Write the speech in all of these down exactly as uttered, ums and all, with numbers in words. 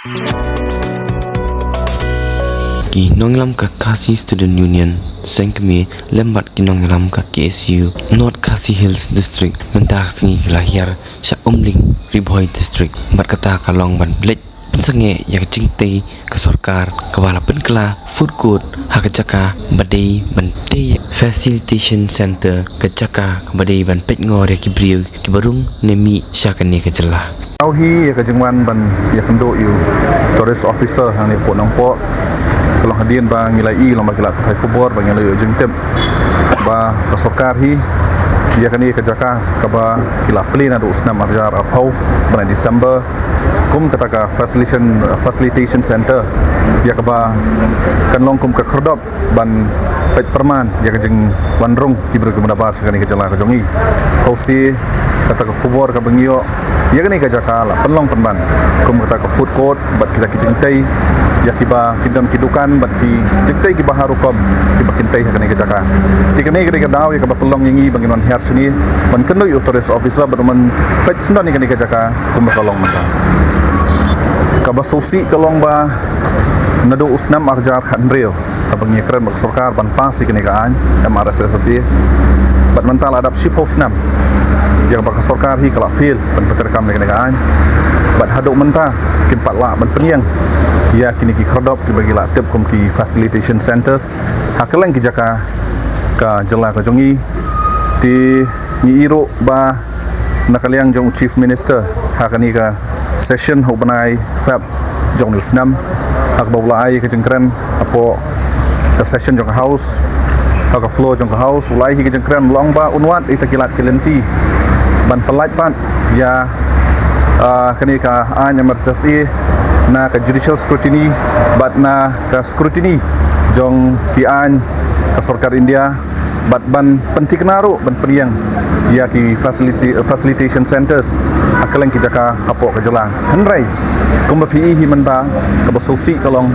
Ki nongïalam ka Khasi Student Union seng kmie lem bad ki nongïalam ka K S U North Khasi Hills District mynta ka sngi ki la hiar sha Umling, Ri Bhoi District, bad kata ka long ban leit pynsangeh ïa ka jingtei ka sorkar kaba la pynkylla food court ha ka jaka ba dei ban tei facilitation center, ka jaka kaba dei ban peit ngor ïa ki briew kiba rung ne mih sha kane ka jylla. Tau hi ïa ka jingwan ban ïakynduh ïa u tourist officer hangne hapoh Nongpoh. Ka long hadien ba ngi la ïohi, long ba ki la pathai khubor ba ngi la ïoh jingtip ba ka sorkar hi ïa kane ka jaka kaba ki la plie naduh u snem arhajar arphew bnai December kum kata ka facilitation, facilitation center, ïa kaba kan long kum ka khyrdop ban peit pyrman ïa ka jingwan rung ki briew kiba nabar sha kane ka jylla ka jong ngi. Khublei, kata ka khubor kaba ngi ïoh, ïa kane ka jaka la pynlong pynban kum kata ka food court bad kita ki jingtei ïa kiba ki don ki dukan bad ki jingtei kiba har rukom kiba kin tei ha kane ka jaka. Te kane ka dei ka daw ïa kaba pynlong ïa ngi ba ngin wan hiar shane ban kynduh ïa u tourist officer bad ban peit syndon ïa kane ka jaka kumba ka long mynta. Kaba sngewsih ka long ba naduh u snem arhajar khathynriew haba ngi ïakren bad ka sorkar ban pass ïa kane ka aiñ M R S S A, bad mynta la dap shiphew snem ïa kaba ka sorkar hi ka la fail ban pyntreikam ïa kane ka aiñ. Bad haduh mynta kim pat lah ban pynïeng ïa kine ki khyrdop kiba ki la tip kum ki facilitation centers ha kylleng ki jaka ka jylla ka jong ngi. Te ngi ïohi ruh ba na ka liang jong u Chief Minister ha kane ka session ha u bnai Feb jong une u snem, ha kaba u la ai ka jingkren hapoh ka session jong ka House, ha ka floor jong ka House, u la ai ka jingkren, u la ong ba un wad ïa kita ki lad ki lynti ban pyllait pat ïa, ah, kane ka aiñ M R S S A na ka judicial scrutiny bad na ka scrutiny jong ki aiñ ka sorkar India, bad ban pynthikna ruh ban pynïeng ïa ki facility, facilitation centers ha kylleng ki jaka hapoh ka jylla. Hynrei kumba phi i hi mynta, kaba sngewsih ka long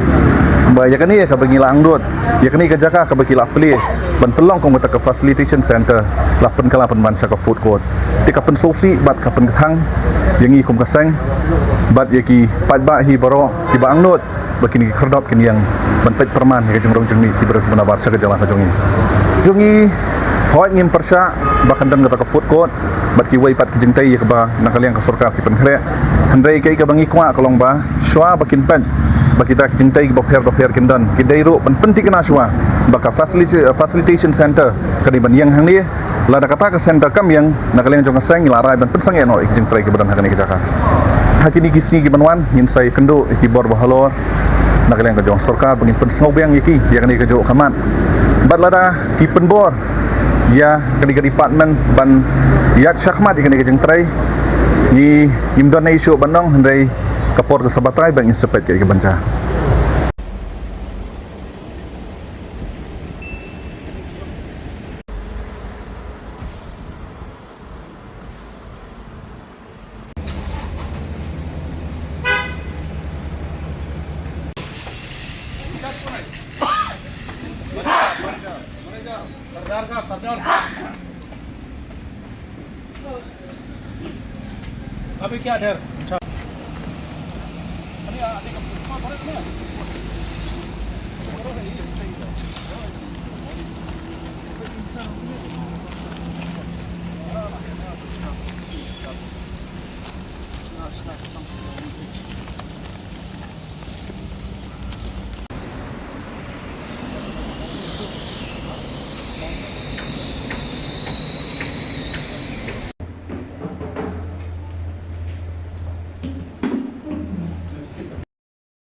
ba ïa kane kaba ngi la angnud, ïa kane ka jaka kaba ki la plie ban pynlong kum kata ka facilitation center la pynkylla pynban sha ka food court. Te ka pynsngewsih bad ka pynkthang ïa ngi kum ka seng bad ïa ki paidbah hi baroh kiba angnud ba kine ki khyrdop kin ïeng ban peit pyrman ïa ka jingrung jingmih ki briew kiba nabar sha ka jylla ka jong ngi. Jong ngi, hooid ngim pyrshah ba kan don kata ka food court bad kiwei pat ki jingtei ïa kaba na ka liang ka sorkar ki pynkhreh. Hynrei kaei kaba ngi kwah ka long ba shuwa ba kin peit ba kita ki jingtei kiba pher ba pher kin don, ki dei ruh ban pynthikna shuwa ba ka facility, facilitation center ka dei ban ïeng hangne. Lada kata ka center kam ïeng, na ka liang jong ka seng ngi la rai ban pynsangeh noh ïa ki jingtrei kiba don ha kane ka jaka. Ha kine ki sngi kiban wan ngin sa ïakynduh ïa ki bor ba halor na ka liang ka jong sorkar ba ngin pynsngewbiang ïa ki ïa kane kajuh ka mat. Bad lada ki pynbor ïa kane ka department ban ïaid shakhmat ïa kane ka jingtrei, ngi, ngim don ei shuh ban ong, hynrei ka por ka sa batai ba ngin sa peit kaei kaban jia. अभी क्या देर? अच्छा।